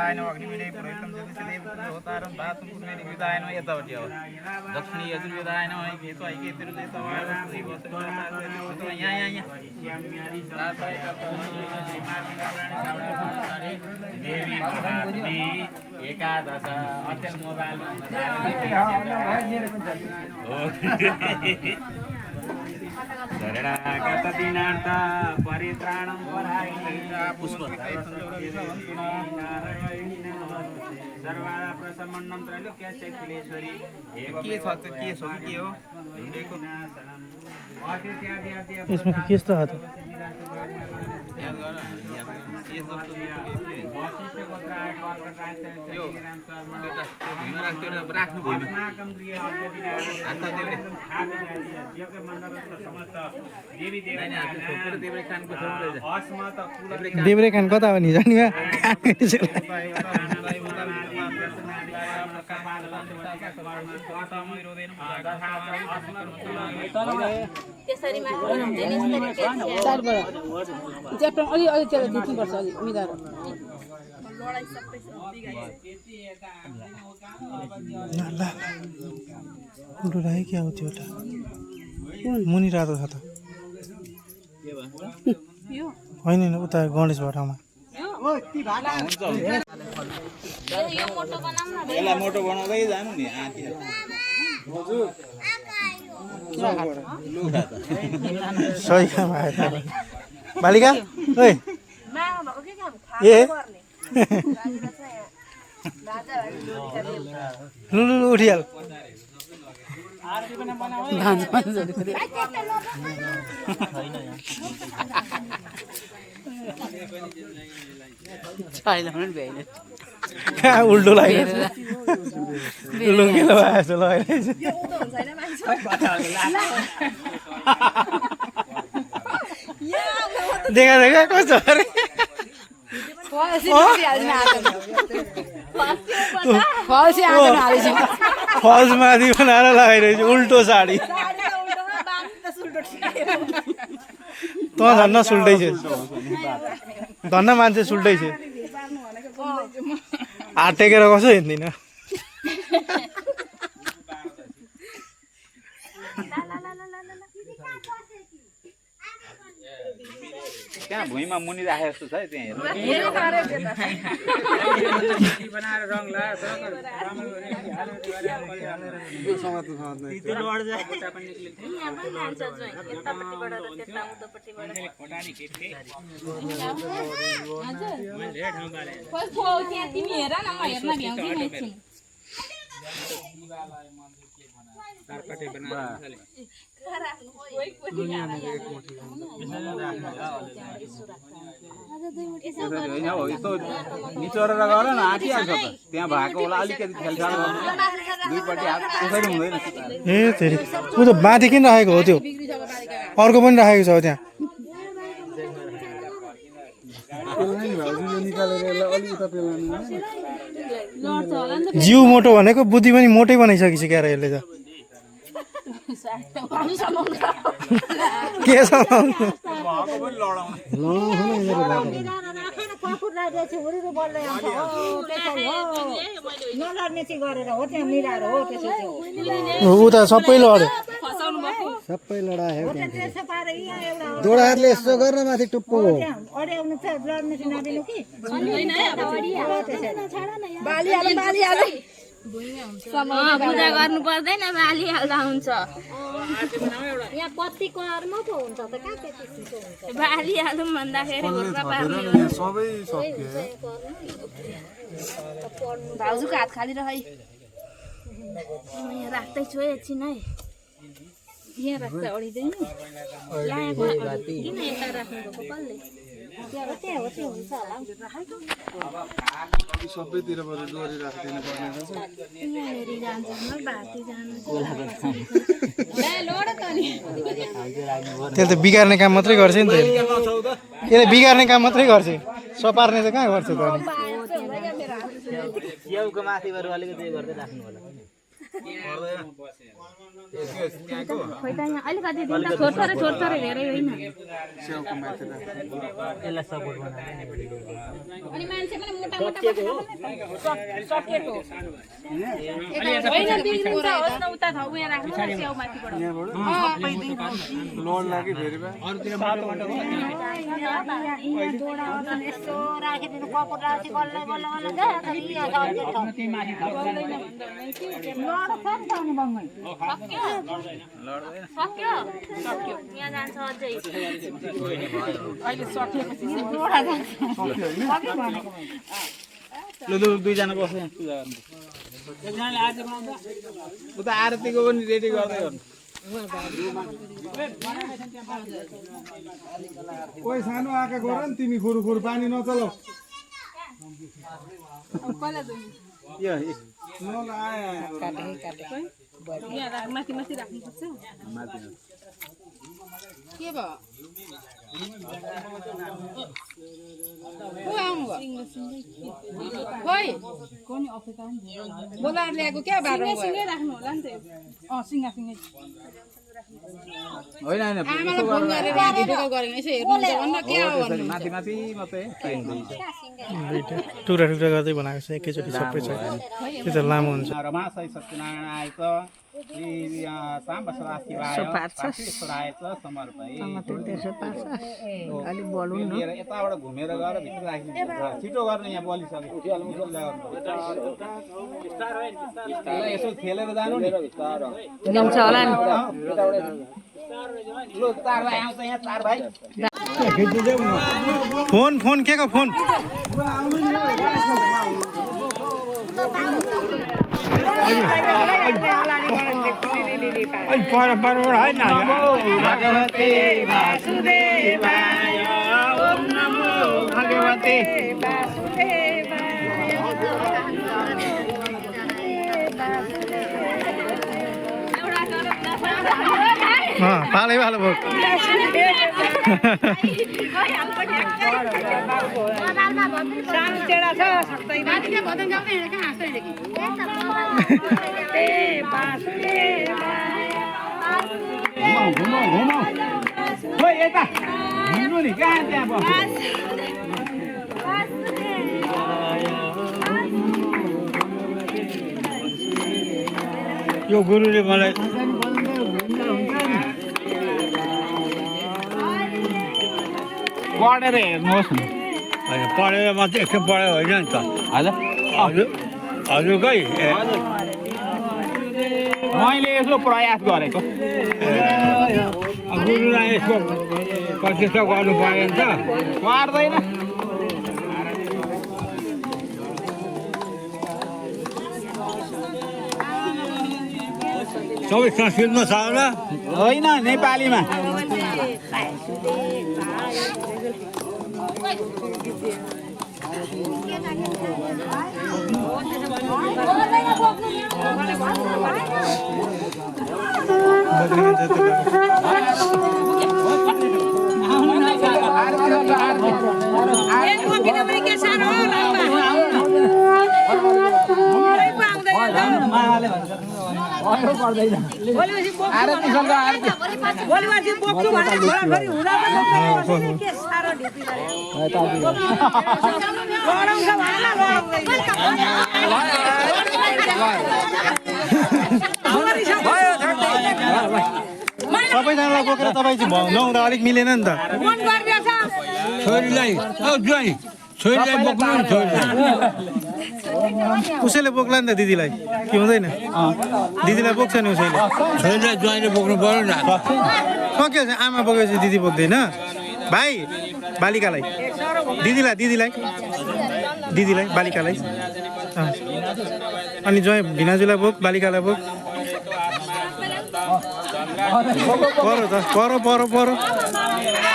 विधायनो अग्निवीणे पुरोहितं जगतिदेव होतारं धातुं पुण्येन विधायनो यतवति अब दक्षिणी यजुर्विधायनो केतु ऐकेतिरुदेतवाय वस्तुति वस्तु यहाँ देवी महात्मी एकादश अचल मोबाइल शरणागतदीनार्थ परित्राणं वरायिणी सर्वाप्रसमन्नं त्रैलोक्यशैलेश्वरी के छ त के छ के हो इसमें किस तरह था देब्रे खान कता हो नि जानी त्यसरी च्याप्टर अलि अलि त्यसलाई दिनुपर्छ अलि मिलाएर उल्टो क्या हो त्यो मुनि रातो छ त होइन उता गणेशबाट ठाउँमा यसलाई मोटो बनाउँदै जानु नि सही काम आयो बालिका ओइ ए लु लु उठिहाल उल्टो लाग्यो लुङ्गेलो भए जस्तो लगाइरहेछ देखा देखा कस्तो अरे फल्स माथि बनाएर लगाइरहेछ उल्टो साडी त धन्न सुल्टै छ धन्न मान्छे सुल्टै छ हात टेकेर कसो हिँड्दैन त्यहाँ भुइँमा मुनि राखे जस्तो छ है त्यहाँ निचोरेर गर न आँटिहाल्छ त त्यहाँ भएको होला अलिकति खेलछाल गर्नु दुईपट्टि हात कसरी हुँदैन ए तेरि उ त माथि किन राखेको हो त्यो अर्को पनि राखेको छ त्यहाँ जिउ मोटो भनेको बुद्धि पनि मोटै बनाइसकेछ क्यार यसले त के ऊ त सबै लड्यो सबै लडायो दोडाहरूले यसो गर्न माथि टुप्पो पूजा गर्नु पर्दैन बालिहाल्दा हुन्छ यहाँ कति कर्म पो हुन्छ त कहाँ त्यति छिटो हुन्छ बालिहालौँ भन्दाखेरि सबै सक्यो भाउजूको हात खाली रह यहाँ राख्दैछु है एकछिन है यहाँ राख्दा अडिँदैन किन यता राख्नुभएको कसले सबैतिरबाट डोरी राख्दैन त्यसले त बिगार्ने काम मात्रै गर्छ नि त यसले बिगार्ने काम मात्रै गर्छ सपार्ने त कहाँ गर्छ त च्याउको माथिबाट अलिकति गर्दै राख्नु होला खोइ त यहाँ अलिकति दिन त छोड्छ धेरै होइन स्याउको माथि यसलाई सपोर्ट बनाएर अनि मान्छे पनि मोटा सकेको होइन बिग्रिन्छ होस् न उता ठाउँ यहाँ राख्नु न स्याउ माथिबाट लोड लाग्यो फेरि बा यसो राखिदिनु कपुर राखि बल्ल बल्ल सक्यो यहाँ जान्छ अझै लु दुईजना बस्छ एकजनाले आरती बनाउँछ उता आरतीको पनि रेडी गर्दै गर्नु कोही सानो आँखा गर नि तिमी खुरु पानी नचलाऊ यो माथि माथि राख्नुपर्छ के भयो को आउनुभयो खोइ बोलाएर ल्याएको क्या बाटो सिँगै राख्नु होला नि त सिँगा होइन होइन आमालाई फोन गरेर भिडियो गरेन यसो हेर्नुहुन्छ भन्दा के हो भन्नु माथि माथि मात्रै टुक्रा टुक्रा गर्दै बनाएको छ एकैचोटि सबै छ त्यो त लामो हुन्छ रमाशय सत्यनारायण आएछ साम्ब सदाशिवाय आएछ समर्पय यताबाट घुमेर गएर भित्र राखिदिनु छिटो गर्नु यहाँ बलिसक्यो यसो खेलेर जानु नि ल्याउँछ होला नि लु चार भाइ आउँछ यहाँ चार भाइ फोन के को फोन भगवते वासुदेवाय ओम नमो भगवते पालै वाला भोग घुमाउ खोइ यता घुम्नु नि कहाँ त्यहाँ बस्नु यो गुरुले मलाई पढेर हेर्नुहोस् न पढेर मात्रै एकछिन पढ्यो होइन नि त हजुरकै मैले यसो प्रयास गरेको गुरुलाई यसको प्रचेष्टा गर्नु पऱ्यो नि त पर्दैन सबै संस्कृतमा छ होला होइन नेपालीमा सबैजनालाई बोकेर तपाईँ चाहिँ नहुँदा अलिक मिलेन नि त छोरीलाई छोरीलाई बोक्नु नि छोरीलाई उसैले बोक्ला नि त दिदीलाई के हुँदैन दिदीलाई बोक्छ नि उसैले छोरीलाई ज्वाइँले बोक्नु पर्यो नि सक्यो आमा बोकेपछि दिदी बोक्दैन भाइ बालिकालाई दिदीलाई बालिकालाई अनि ज्वाइँ भिनाजुलाई बोक बालिकालाई बोक परो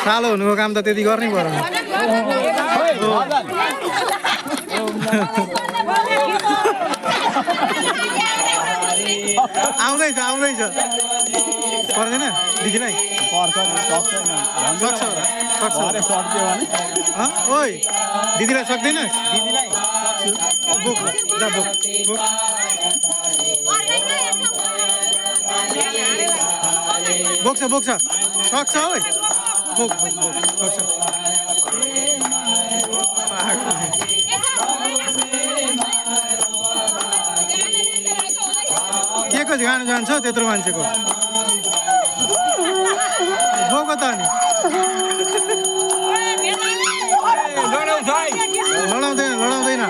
सालो हुनुको काम त त्यति गर्नै पर्यो आउँदैछ पर्दैन दिदीलाई सक्छ ओइ दिदीलाई सक्दैन दिदीलाई बोक बोक्छ बोक्छ सक्छ है बोक बोक बोक सक्छ के को गाना जान्छ त्यत्रो मान्छेको बोक त अनि लडाउँदैन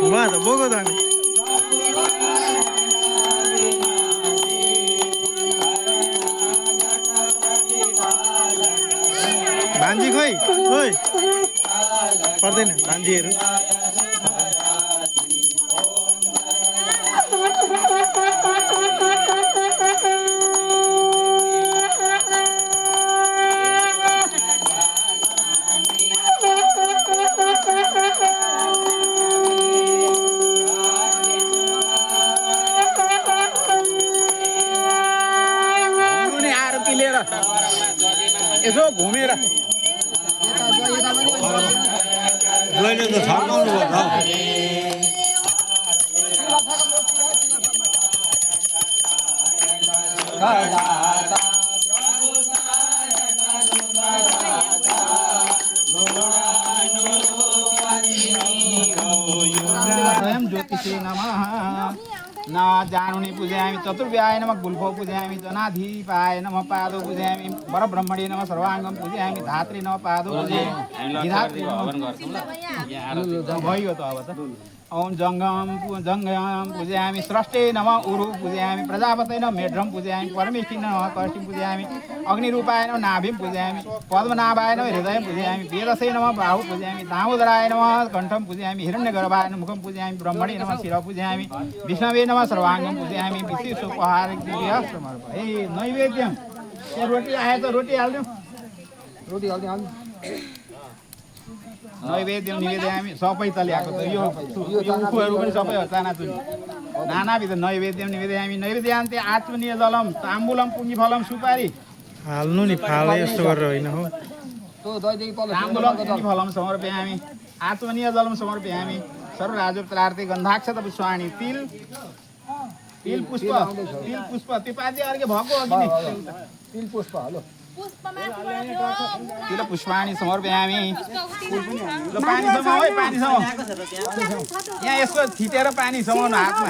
ल त बोको त अनि भान्जी खोइ खोइ पर्दैन भान्जीहरू यसो घुमेर ज्वाइँले त थर्काउनु भयो त स्वयं ज्योतिषे नमः न जानुनि पूजयामि चतुर्व्याय नमः गुल्फो पूजयामि जनाधिपाय नमः पादो पूजयामि वरब्रह्मणे नमः सर्वाङ्गं पूजयामि धात्री नमः पादो पूजयामि धात्री भयो त अब त ओम जङ्गम पूजयामि स्रष्टे नमः उरु पूजयामि प्रजापतये नमः मेढ्रं पूजयामि परमेष्ठिं नमः कर्षिं पूजयामि अग्निरूपाय नमः नाभिं पूजयामि पद्मनाभाय नमः हृदयं पूजयामि वेदसे नमः बाहु पूजयामि दामोदराय नमः कण्ठं पूजयामि हिरण्यगर्भाय नमः मुखं पूजयामि ब्रह्मणे नमः शिरः पूजयामि विष्णवे नमः सर्वाङ्गं पूजयामि विशेषोपहारं समर्पयामि नैवेद्यं यहाँ रोटी आयो त रोटी हाल्नु नैवेद्यं निवेदयामि सबै चल्याएको त यो उखुहरू पनि सबै चानाचुनी नानाविध नैवेद्यं निवेदयामि नैवेद्यान्ते आत्मनीय जलम ताम्बुलम पुङ्गीफलम सुपारी हाल्नु नि फाले यस्तो गरेर होइन हो ताम्बुलम पुङ्गीफलम समर्पयामि आत्मनीय जलम समर्पयामि सर्वराजोपचारार्थे गन्धाक्षत पुष्पाणि तिल पुष्प त्यो पाजे अर्के भएको अघि नै तिल पुष्प हेलो तिल पुष्पाणि समर्पयामि ल पानी समाउ है पानी समाउ यहाँ यसको थिचेर पानी समाउनु हातमा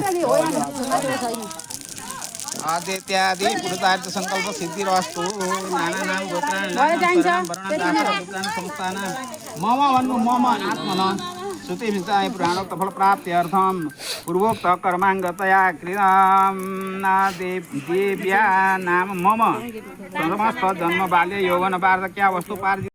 आदित्यादि पुरुषार्थ संकल्प सिद्धिरस्तु नाना नाम गोत्राण संस्थान मम भन्नु मम आत्मन श्रुति विषय पुराणोक्त फल प्राप्त्यर्थम पूर्वोक्त कर्मांगतया क्रियां देव्या नाम मम समस्त जन्म बाल्य यौवन वार्धक्या वस्तु पार्जित